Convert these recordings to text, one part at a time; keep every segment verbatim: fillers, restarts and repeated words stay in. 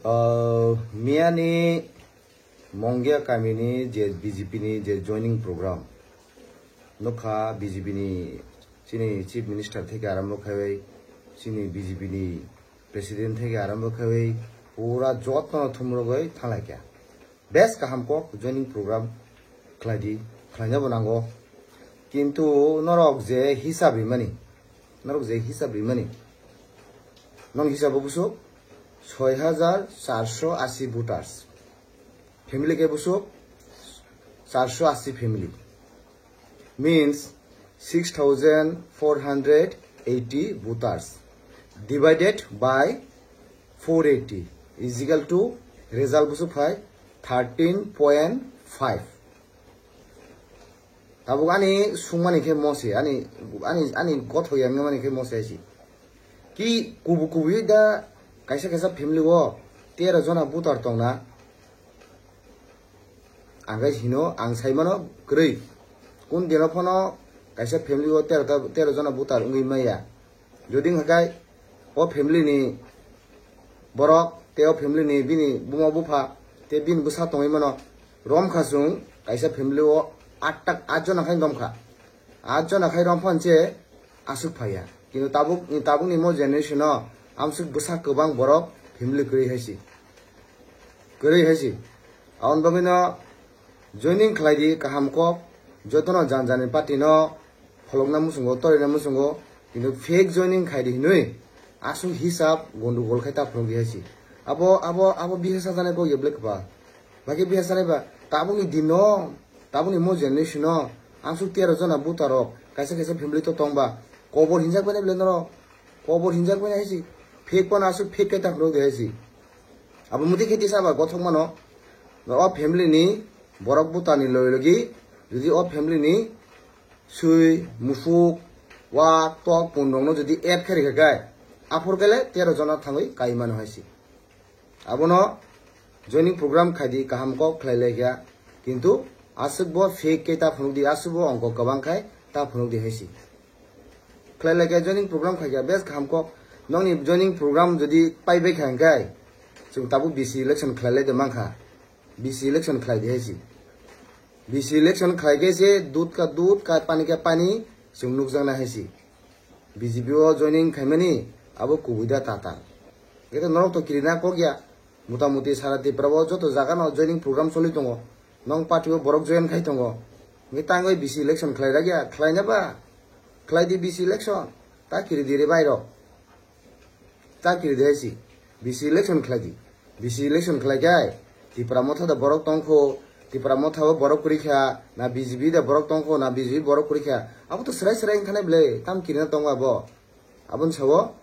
Uh, miyani Mongia kamini je B J P ni je joining program nokha, B J P ni chini Chief Minister theke arambo khaiwi, chini B J P ni President theke arambo khaiwi, pura jotno thumrogwi thanglaikha. Bes kaham kok joining program khlaidi, khlainabo nango. Kintu norok je hisab rimani, norok je hisab rimani, non hisabo buso soi hajar charso asi voters, family ke buso charso asi family, means six thousand four hundred eighty voters divided by four eighty is equal to result buso phai thirteen point five. Tabuk ani sungmani khe mose, ani, ani, ani gotho yangmani khe mose aisi. Ki kubu kubu da kaisa kaisa family o tero jona voter tongna. Ang khe hino, ang sai mano kwrwi. Kun dino phano kaisa family o tero ta, tero jona voter wngwi maya. Jodi wngkha khe o family ni borok tei o family ni bini buma bupha tei bini bwsa tongwi mano. Romkha chwng kaisa family o aat tak, aat jona khai romkha. Aat jona khai romphano se aswk phaiya. Kintu tabuk, tabukni mo generation o amswk bwsa kwbang borok family kwrwi hai si. Kwrwi hai si. Aboni bagwi no joining khlai di kaham kok, jotono jan jani party no pholokna muchungo, torina muchungo, kintu fake joining khai di hinwi aswk hisab gondogol khai ta phunuk di hai si. Abo, abo, abo bihasa janai kok ya belai kwbang. Bagwi bihasa janai ba, tabukni din no, tabukni mo generation no, amswk tero jona voter rok, kaisa kaisa family to tong ba, kobor hinjak bai nai belai norok, kobor hinjak bai nai hai si, fake phano aswk fake khai ta phunuk di hai si. Abo muti khe tisa ba gothok mano, o family ni borok voter ni logi logi, jodi o family ni sui, musuk, wak, tok, pun rok no jodi add khai rikha khe, aphur khe le tero jona thangwi kai mano hai si. Abono joining program khai di kaham kok khlai lai kha, kintu aswk bo fake khe ta phunuk di, aswk bo ongko kwbang khai ta phunuk di hai si. Khlai lai kha joining program khai kha, bes kaham kok. Nokni joining program jodi pai bai kha hwnkhe, chwng tabuk B C election khlai lai de mankha. B C election khlai di hai si. B C election khlai khe se dud ka dud, ka pani ka pani, chwng nukjaknai hai si. B J P o joining khaimani abo kubui da tatal. Khe norok to kirina kok ya. Mota moti sara Tripura o joto jaga no joining program choli tongo. Nong party o borok join khai tongo. Ngi tangwi B C election khlai ragya, khlai na ba? Khlai di B C election. Ta kiri di re bai rok. Ta kiri di hai si. B C election khlai di. B C election khlai khe Tripura motha da borok tong kho. Tripura motha o borok kwrwi kha. Na B J P da borok tong kho, na B J P borok kwrwi kha. Abo to srai srai wngkha nai ble. Tam kirina tongo abo. Aboni sao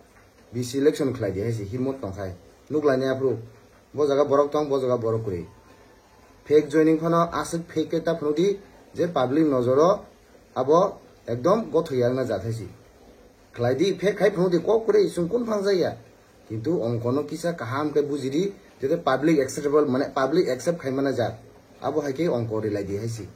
B C election khlai di hai se himot tong khai. Nuk lainai aphuru. Bo jaga borok tong, bo jaga borok kwrwi. Fake joining phano aswk fake khe ta phunuk di je public nojoro abo ekdom gothoi yakna jat hai se. Khlai di, fake khai phunuk di, kok kwrwi, chwng kun phang jaya. Kintu ongkono kisa kaham khe buji di, jete public acceptable, mane public accept khai mana jat. Abo hai khe ongko rilai di hai se.